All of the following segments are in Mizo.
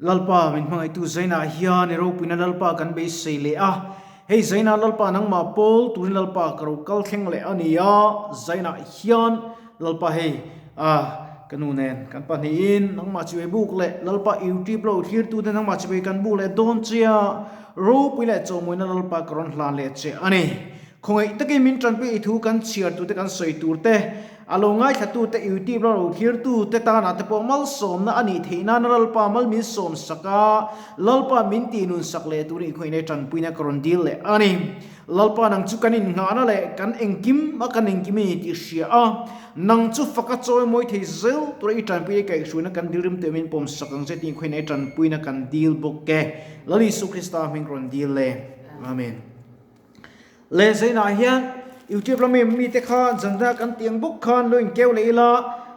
Lalpa min hmangaihtu Zainah hian i ropuina Lalpa kan beisei leh a, hei Zainah Lalpa nangmah pawl turin Lalpa ka ro kal thleng leh a ni a, Zainah hian Lalpa hei a ka nu nen kan pahnihin nangmah chibai buk leh Lalpa YouTube lo thlirtute nangmah chibai kan buk leh dawn che a, ropui leh chawhmawina Lalpa ka rawn hlan leh che a ni. Khawngaih takin min tanpui i thu kan chhiar tute kan sawi tur te, a lo ngaithla tute YouTube la lo thlir tute tanah te pawh malsawmna a nih theih nana Lalpa mal min sawm sak a, Lalpa min tih nun sak leh turin i khawngaih tanpuina ka rawn dil leh a ni. Lalpa nang chu kan innghahna leh kan engkim a kan engkim i ni tih hria a, nang chu faka chawi mawi thei zel tura i tanpui i kaihhruaina kan dil rim tawh min pawm sak ang che tih i khawngaih tanpuina kan dil bawk e. Lal Isu Krista hming rawn dil le. Amen. Le Zainah hian YouTube lama mite kha zanna kan tih ang bawk khan lo inkeu leh ila,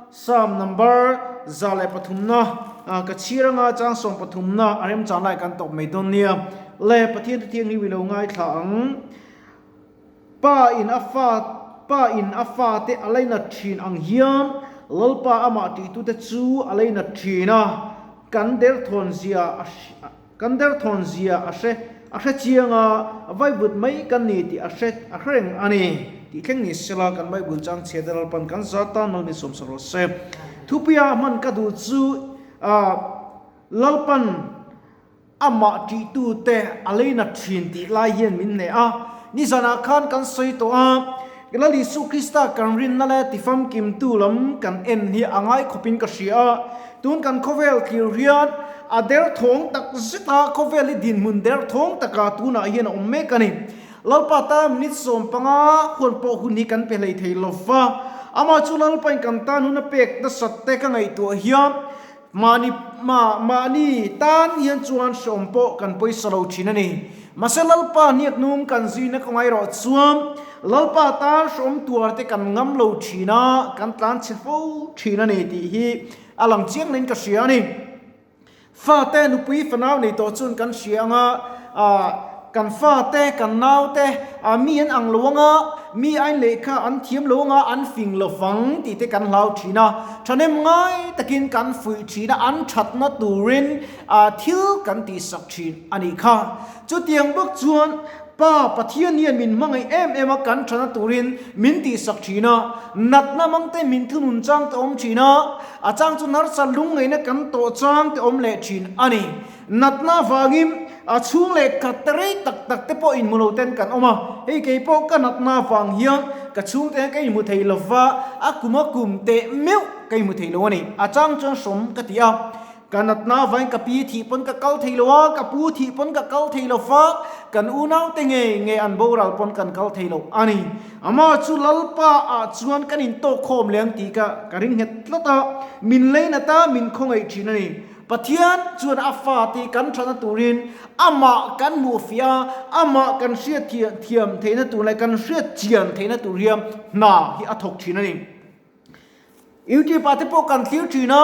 Psalm number 103 na ka chhir anga chang 13 na a remchang lai kan tawp mai dawn nia. Le Pathian te thianghlim i lo ngaithla ang. Pa in a fa pa in a fate a lainat thin ang hian Lalpa amah tihtute chu a lainat thin a, kan derthawn zia a Kan derthawn zia a hre a hre chiang a, vaivut mai kan ni tih a hre a hre reng a ni tih thleng ni sela kan Bible chang chhia te Lalpan kan za tan mal min sawmsak rawh se. Thupuia hman ka duh chu ah Lalpan amah tihtu te a leina thin tih lai hian min hneh a, nizanah khan kan sawi tawh a, Lal Isu Krista kan rinna leh tifamkimtu lam kan en hi a ngai khawpin ka hria a, tun kan khawvel thlir hian a derthawng tak zet a, khawvel hi dinhmun derthawng taka tunah hian a awm mek a ni. Lalpa tan minute 15 huan pawh hun hi kan pe hlei thei lo va, amah chu Lalpain kan tan hun a pek nasat te ka ngaihtuah hian mahni mahni tan hian chuan hreawm pawh kan pawisa lo thin a ni. Mahse Lalpa hniaknung kan zuina ka ngaih chuan Lalpa tan hreawm tuar te kan ngam lo thin a, kan tlan chhe fo thin a ni tih hi a lang chiang niin ka hria a ni. Fate nupui fanau nei tawh chuan kan hria anga kan fate kan naute mi an ang lo anga mi ain lehkha an thiam lo anga an fing lo vang tih te kan hlau thin a, thahnem ngai takin kan fuih thin a, an thatna turin thil kan tihsak thin a nih kha. Chutiang bawk chuan Pa Pathian hian min hmangaih em em a, kan thana turin min tihsak thin a, natna mangte min thunun chang te awm thin a, a chang chu narsa lungngaihna kan tawh chang te awm leh thin a ni. Natna avangin a chhung leh khat te rei tak tak te pawh inhmu lo ten kan awm a, hei kei pawh ka natna avang hian ka chhungte hian ka inhmu thei lo va, a kum a kum teh meuh ka inhmu thei lo a ni. A chang chuan hrawm ka ti a. Ka natna vain ka pi thih pawn ka kal thei lo a, ka pu thih pawn ka kal thei lo fa, kan unaute nge nge an boral pawn kan kal thei lo a ni. Amah chu Lalpa ah chuan kan intawk khawm leh ang tih ka ka ring nghet tlat a, min leinat a, min khawngaih thin a ni. Pathian chuan a fate kan thana turin amah kan hmuhfiah a, amah kan hriat thiam theihna tur leh kan hriat chian theihna tur hian hna hi a thawk thin a ni. YouTube ah te pawh kan thlir thin a,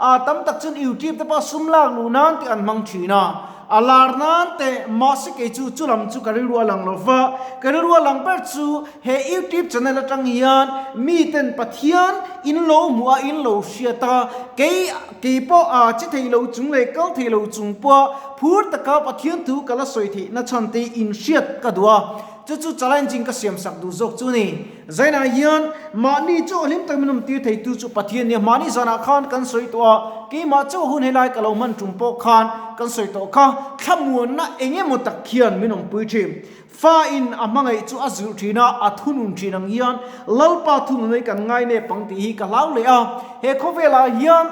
ah tam tak chuan YouTube te pawh sum lak luh nan te an hmang thin a, a lar nan te mahse kei chu chu lam chu ka rilru a lang lo va, ka rilru a lang ber chu he YouTube channel atang hian mi ten Pathian in lo hmuh a in lo hriat a, kei kei pawh ah che thei lo chung leh kal thei lo chung pawh phur taka Pathian thu ka la sawi theih na chhan te in hriat ka duh a, chu chu challenging ka siam sak duh zawk chu ni. Zainah hian mahni chu hlim tak min awm tir theitu chu Pathian nia mahni zanah khan kan sawi tawh a, keimah chauh hun helai ka lo hman tum pawh khan kan sawi tawh kha, thlamuanna eng emaw tak hian min awmpui thin. Fa in a hmangaih chu a zilh thin a, a thunun thin ang hian Lalpa thunun hi kan ngai nep ang tih hi ka hlau leh a, he khawvelah hian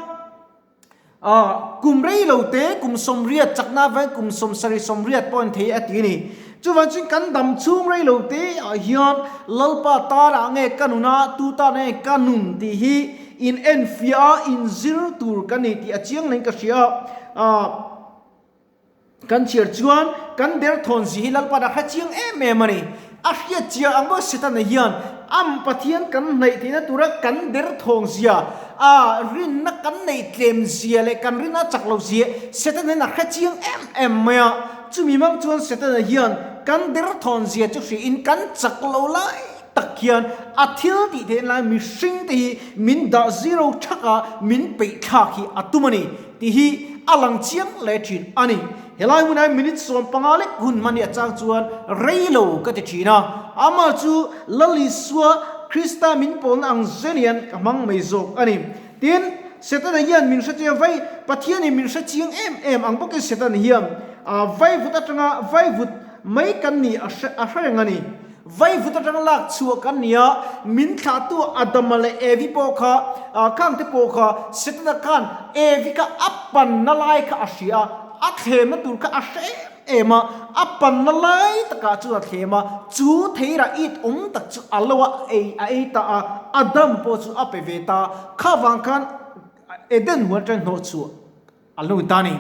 Kum rei lo te, kum 80 chakna avangin kum 70 80 pawh an thei a ti a ni. Chuvang chuan kan dam chhung rei lo te ah hian Lalpa tanah nge ka nun a, tu tan nge ka nun tih hi in enfiah a, in zir tur ka ni tih a chiang leh in ka hria a. Kan chhiar chuan kan derthawn zi hi Lalpan a hre chiang em em a ni. A hriat chiang ang bawk Setana hian am Pathian kan hnaih theihna tura kan derthawng zia, a rinna kan neih tlem zia leh kan rinna chak lo zia Setana hian a hre chiang em em mai a. Chumi hmang chuan Setana hian kan derthawn zia chu hriin kan chak lo lai tak hian a thil tih theihna lai mihring te hi min dah zero thak a, min peih thlak hi a tum a ni tih hi. a lang chiang leh thin a ni. Helai hunah hian minute 15 lek hun hman hi a chang chuan rei lo ka ti thin a, amah chu Lal Isua Krista min pawlna ang zel hian ka hmang mai zawk a ni. Tin, Setana hian min hre chiang vai, Pathianin min hre chiang em em ang bawkin Setana hian vaivut atanga vaivut mai kan nih a hre reng a ni. Vaivut atanga lak chhuah kan ni a, min thlahtu Adama leh Evi pawh kha, khangte pawh kha Setana khan Evi kha a panna lai kha a hria a, a thlemna tur kha a hre em em a, a panna lai takah chuan a thlem a, chu theirah it awm tak chu a lo a ei a ei ta a, Adam pawh chu a pe ve ta, kha vang khan Eden huan atang hnawh chhuah A lo ta ni.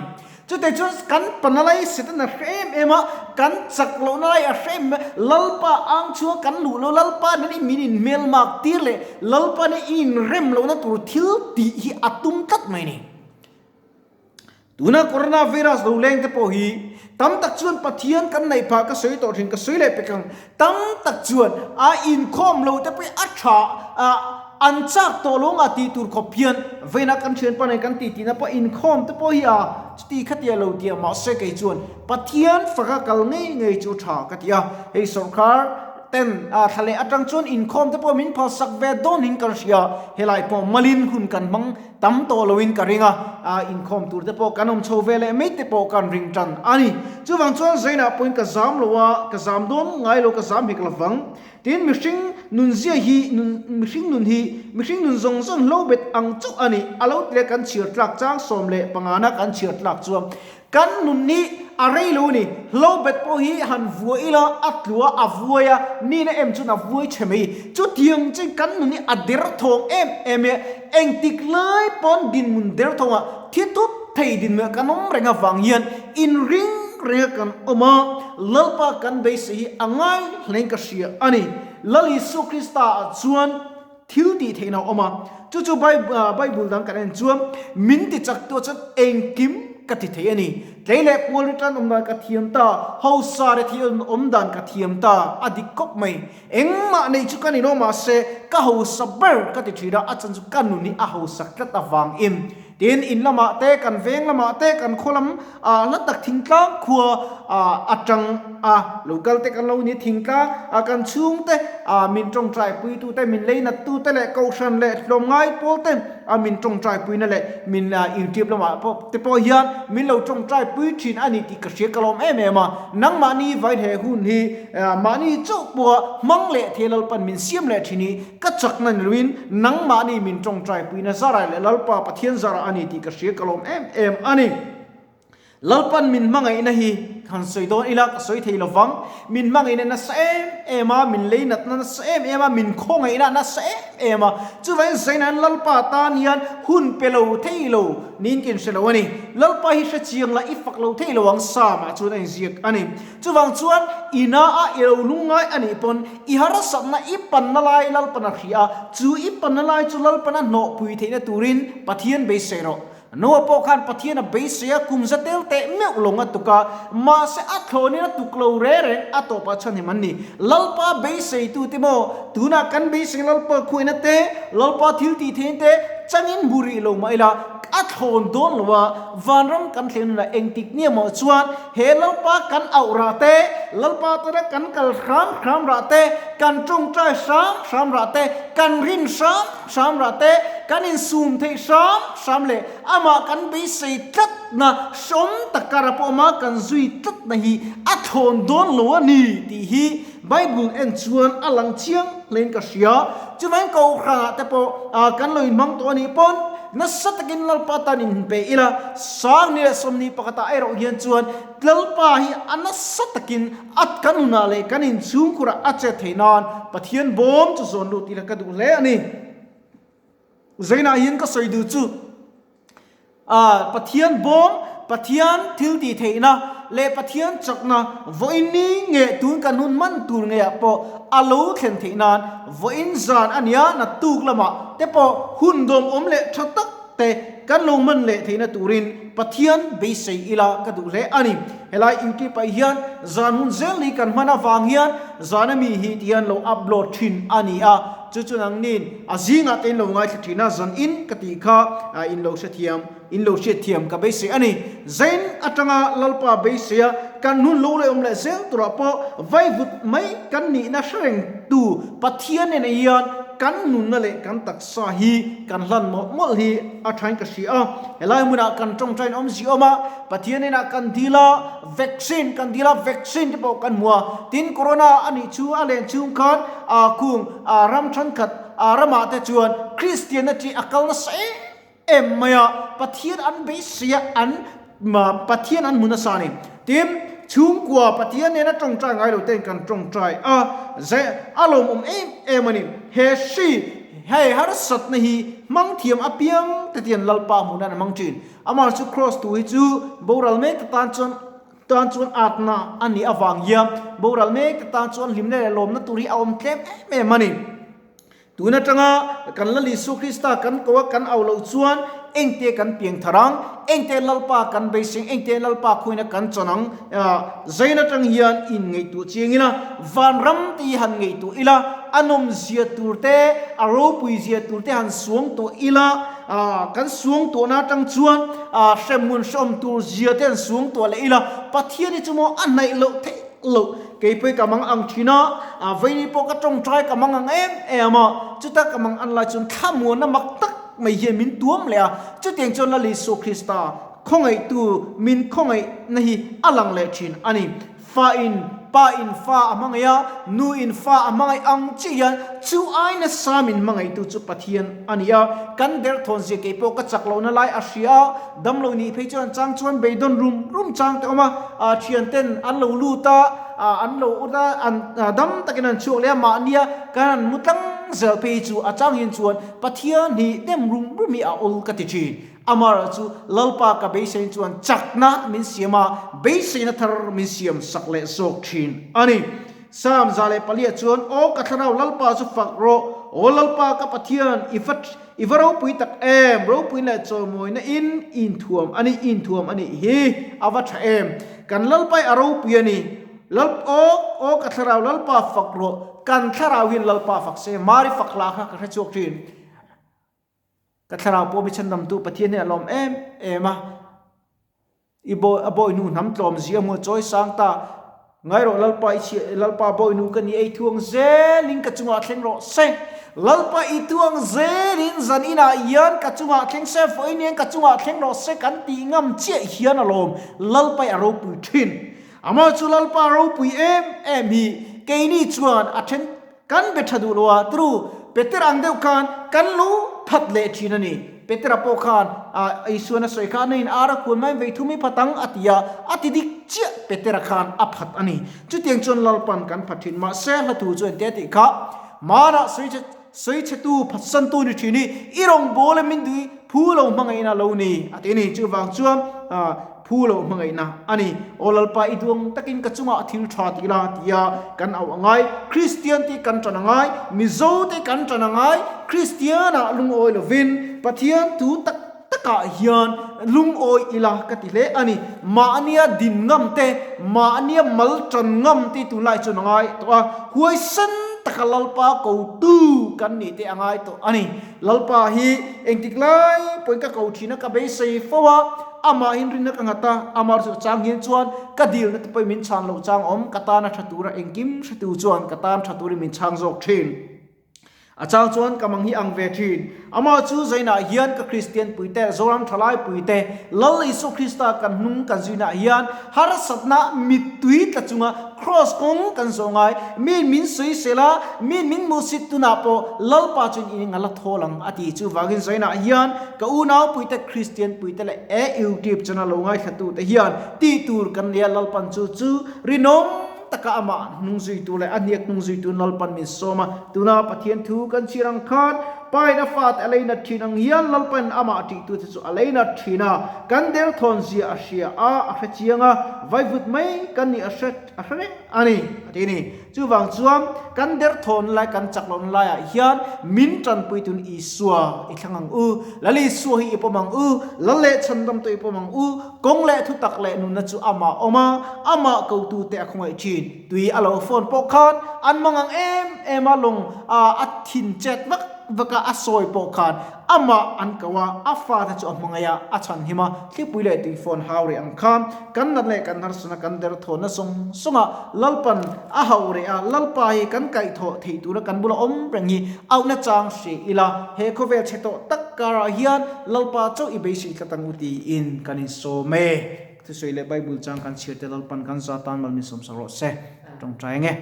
Chutei chuan kan pana lai Setana hre em em a, kan chak lohna lai a hre em em a, Lalpa ang chhunga kan luh loh, Lalpa nen i min inhmelmak tir leh Lalpa nen i inrem lohna tur thil tih hi a tum tlat mai ni. Tuna Corona virus lo leng te pawh hi tam tak chuan Pathian kan neih phah ka sawi tawh thin, ka sawi leh pek ang. Tam tak chuan a inkhawm lo te pawh hi a tha a, An chak tawh lo nga tih tur khawp hian vawiinah kan thianpa nen kan tih tihna pawh inkhawm te pawh hi a chuti khatia lo tia mahse kei chuan Pathian faka kal ngei ngei chu tha ka ti a, hei sawrkar ten a thla leh atang chuan inkhawm te pawh min phalsak ve dawn in kan hria, helai pawh malin hun kan hmang tam tawh loin ka ring a, inkhawm tur te pawh kan awm chho ve leh mai te pawh kan ring tan a ni. Chuvang chuan Zainah pawhin ka zam lo a, ka zam dawn ngai lo ka zam hek lovang. Tin, mihring nunzia hi, nun, mihring nun hi, mihring nun zawng zawng hlo bet ang chauh a ni. A lo ti leh kan chhiar tlak chang 15 na kan chhiar tlak chuan kan nun hi a rei lo a ni. Hlo bet pawh hi han vuai ila a tlua a vuai a, nina em chuan a vuai chhe mai. Chutiang chuan kan nun hi a derthawng em em e. Engtik lai pawn dinhmun derthawngah thi tut thei dinhmunah kan awm reng avang hian inring renga kan awm a, Lalpa kan beisei hi a ngai hlein ka hria a ni. Lal Isua Krista ah chuan thil tih theihna a awm a, chu chu Bible dang kan en chuan min ti chak tu ah chuan engkim ka ti thei a ni. Tlei leh pual ri tan awm dan ka thiam ta, hausa ri thei awm dan ka thiam ta, a dik khawp mai. Engmah nei chu ka ni lo mahse ka hausa ber ka ti thin a, a chan chu ka nun hi a hausak tlat avangin. Tin, in lamah te, kan veng lamah te, kan khaw lam ah hla tak thingtlang khua ah atang a lo kal te kan lo ni thingtlang a kan chhung te ah min tawngtai pui tu te, min lei nat tu te leh kohhran leh hlawmngai pawl te a min tawngtai pui na leh min YouTube lamah pawh te pawh hian min lo tawngtai pui thin a ni tih ka hria ka lawm em em a, nangmahni vain he hun hi mahni chauh pawha hmang leh thei Lalpan min siam leh thin hi Ka chakna ni loin nangmahni min tawngtai puina zara leh Lalpa Pathian zara a ni tih ka hria ka lawm em em a ni. Lalpan min hmangaihna hi han sawi dawn ila ka sawi thei lovang. Min hmangaihna nasa em em a, min lei natna nasa em em a, min khawngaihna nasa em em a. Chuvangin Zainain Lalpa tan hian hun pe lo thei lo niin ka inhre lo a ni. Lalpa hi hre chiang la i fak lo thei lo ang Psalm-ah chuan a inziak a ni. Chuvang chuan i na a i lo lungngai a nih pawn i harsatna i panna lai Lalpan a hria a, chu i panna lai chu Lalpan a hnawhpui theihna turin Pathian beisei rawh. Noah pawh khan Pathian a beisei a, kum za tel teh meuh lawng a tuk a, mahse a thlawnin a tuk lo re reng a tawpah chhan him an ni. Lalpa beiseitute maw? Tunah kan beisei Lalpa khuaina te, Lalpa thil tih theihna te changin hmu rih lo mah ila, a thlawn dawn lo a, vanram kan thlen hunah engtik nia maw chuan He Lalpa kan auh rah te, Lalpa tana kan kal hram hram rah te, kan tawngtai hram hram rah te, kan rin hram hram rah te, kan insum theih hram hram leh amah kan beisei tlatna hrawm tak kara pawh awma kan zui tlatna hi a thlawn dawn lo a ni tih hi Bible en chuan a lang chiang hlein ka hria. Chuvangin Kohhranah te pawh kan lo inhmang tawh a nih pawn nasa takin Lalpa tan inpe ila, 2021 ah erawh hian chuan Lalpa hi a nasa takin a kan hunah leh kan inchhungkhurah a chet theih nan Pathian bawm chu zawn lut ila ka duh hle a ni. Zainah hian ka sawi duh chu. A, Pathian bawm, Pathian thil tih theihna leh Pathian chakna vawiin ni nge tun kan hun hman tur ngeiah pawh a lo thlen theih nan vawiin zan a nia naktuk lamah te pawh hun dawm awm leh tha tak te kan lo hman leh theihna turin Pathian beisei ila ka duh hle a ni. Helai YouTube ah hian zan hun zel ni kan hman avang hian zana mi hi ti hian lo upload thin a ni a. Chu chu nangnin a zingah te in lo ngaithla thin a, zan in ka tih kha in lo hrethiam. In lo hriatthiam ka beisei a ni. Zain atanga Lalpa beiseia kan hun lo leh awm leh zel turah pawh vaivut mai kan nihna hre rengtu Pathian nena hian kan nunna leh kan taksa hi kan hlan mawlh mawlh hi a thain ka hria a. Helai hmunah kan tawngtain awmzia awm a, Pathian nena kan dil a, vaccine kan dil a, vaccine te pawh kan hmu a. Tin, corona a nih chu a len chhung khan kung ram thenkhat ramah te chuan Kristianna chi a kal nasa em em mai a, Pathian an beisei a, an Pathian an hmu nasa a ni. Tin, chhungkua Pathian nena tawngtai ngai lo ten kan tawngtai a, zai a lawmawm em em a ni. He hri, hei harsatna hi hmang thiam apiang te tian Lalpa hmuhna an hmang thin. Amah chu Kraws tu hi chu boral mek te tan chuan tan chuan atna a nih avang hian boral mek te tan chuan hlimna leh lawmna tur hi a awm tlem em em a ni. Tun atanga kan Lal Isua Krista kan ko a kan au loh chuan engte kan piang thar ang, engte Lalpa kan beiseng, engte Lalpa khuaina kan chawn ang. Zain atang hian in ngaihtuah chiang ila, vanram te hi han ngaihtuah ila, a nawmzia tur te, a ropuizia tur te han suang tawh ila, kan suang tawhna atang chuan hremhmun hrehawm tur zia te han suang tawh leh ila, Pathian hi chu maw a hnaih loh theih lo. Kei pawh ka mang ang thin a, a vaini pawh ka tawngtai ka mang ang em em a, chuta ka mang an lai chuan thlamuanna mak tak mai hian min tuam leh a, chutiang chuan Lal Isua Krista khawngaihtu min khawngaihna hi a lang leh thin a ni. Fa in pa in fa a hmangaih a, nu in fa a hmangaih ang chiah hian chu ai nasa min hmangaihtu chu Pathian a ni a, kan derthawn zia kei pawh ka chak lohna lai a hria a, Damlo nih phei chuan chang chuan beidawn rum rum chang te awm a, thian ten an lo lut a, an lo ut a, an dam takin an chhuak leh a, mahnia kan han mu tlang zel phei chu a chang hian chuan Pathian hi dem rum rum hi a awl ka ti thin. Amah chu Lalpa ka beisein chuan chakna min siam a, beiseina thar min siam sak leh zawk thin a ni. Psalm 104 chuan, Aw ka thlarau Lalpa chu fak rawh, Aw Lalpa ka Pathian, i va I va ropui tak em! Ropui leh chawimawina in inthuam a ni, inthuam a nih hi a va tha em! Kan Lalpai a ropui a ni. Lal, aw, aw ka thlarau Lalpa fak rawh, kan thlarau hian Lalpa fak se, Mari fak hla kha ka hre chhuak thin. Ka thlarau pawh mi chhandamtu Pathian hian a lawm em em a. I bawi, a bawihnu hnam tlawm zia hmuh chawi sang ta. Ngai rawh Lalpa i chhiah, Lalpa bawihnu ka ni ei thuang zelin ka chungah thleng rawh se. Lalpa i thuang zelin zan inah hian ka chungah thleng se, vawiin hian ka chungah thleng rawh se kan tih ngam chiah hian alawm Lalpa i a ropui thin. Amah chu Lalpa ropui em em hi keini chuan a then Kan be tha duh lo a, tru Peter ang deuh khan kan lo phat leh thin a ni. Petera pawh khan Isuan a sawi kha, Na in ar a khuan mai vei thum i phat ang a ti a, a ti dik chiah Petera khan a phat a ni. Chutiang chuan Lalpan kan phat thin. Mahse hla thu chu engtia tih kha, Manah sawi che sawi chhetu phatsantu ni thin i, i rawngbâwl em min duh i, phu lo hmangaihna lo ni a ti a ni. Chuvang chuan Phu loh hmangaihna a ni. Aw Lalpa, i duang takin ka chungah thil tha ti la tia kan auh a ngai. Kristian te kan tan a ngai, Mizo te kan tan a ngai, Kristianah lungawi lovin Pathian thu tak takah hian lungawi ila ka ti hle a ni. Mahnia din ngam te, mahnia mal tan ngam te tunlai chuan a ngai tawh a, huaisen taka Lalpa kotu kan nih te a ngai tawh a ni. Lalpa hi engtik lai pawhin ka ko thin a, ka beisei fo a, amahin rinna ka nghat a, amah chu chang hian chuan ka dilna te pawhin min chhan loh chang awm, ka tana tha tura engkim hretu chuan ka tan tha turin min chhang zawk thin. A chang chuan ka mang hi ang ve thin. Amah chu zainah hian ka Kristian puite, Zoram thalai puite, Lal Isua Krista kan hnung kan zuinaah hian harsatna mittui tla chunga Kraws kawng kan zawh ngai, miin min sawisel a, miin min hmuhsit tunah pawh Lalpa chuan in eng a la thawl ang a ti. Chuvangin zainah hian ka unau puite, Kristian puite leh e YouTube channel lo ngaithlatute hian tih tur kan nei a, Lalpan chu chu rinawm taka amah hnung zuitu leh a hniak hnung zuitu Lalpan min sawm a. Tuna Pathian thu kan chhiar ang khan Pain a fate a leinat thin ang hian Lalpan amah tihtute chu a leinat thin a, kan derthawn zia a hria a, a hre chiang a, vaivut mai kan nih a hre a hre reng a ni, a ti a ni. Chuvang chuan kan derthawn lai, kan chak lohna laiah hian min tanpui tun Isua i thlang ang u, Lal Isua hi i pawm ang u, Lal leh chhandamtu i pawm ang u, kawng leh thutak leh nunna chu amah awm a, amah kotute a khawngaih thin. Tui a lo phone pawh khan an mang ang em em a, lawng a thin chet vak. vak vaka a sawi pawh khan amah an ko a, a fate chu a hmangaih a, a chhanhim a, thlipui leh tuifawn hau reh ang khan kan nat leh kan harsatna kan derthawnna sawng sawnga Lalpan a hauh reh a, Lalpa hi kan kaihthawh theih tura kan bula awm reng hi auhna chang hre ila, he khawvel chhe tawh tak karah hian Lalpa chauh i beisei tlat ang u tiin kan insawm e. Thusawi leh Bible chang kan chhiar te Lalpan kan za tan mal min sawm sak rawh se. Tawngtai ange.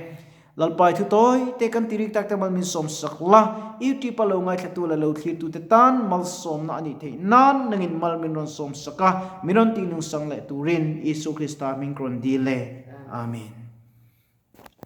Lalpa i thu tawi te kan ti rik tak te mal min sawm sak la, YouTube a lo ngaithlatu leh lo thlirtu te tan malsawmna a nih theih nan nangin mal min rawn sawm sak a, min rawn tih nung sang leh turin Isu Krista hming ka rawn dil e. Amen.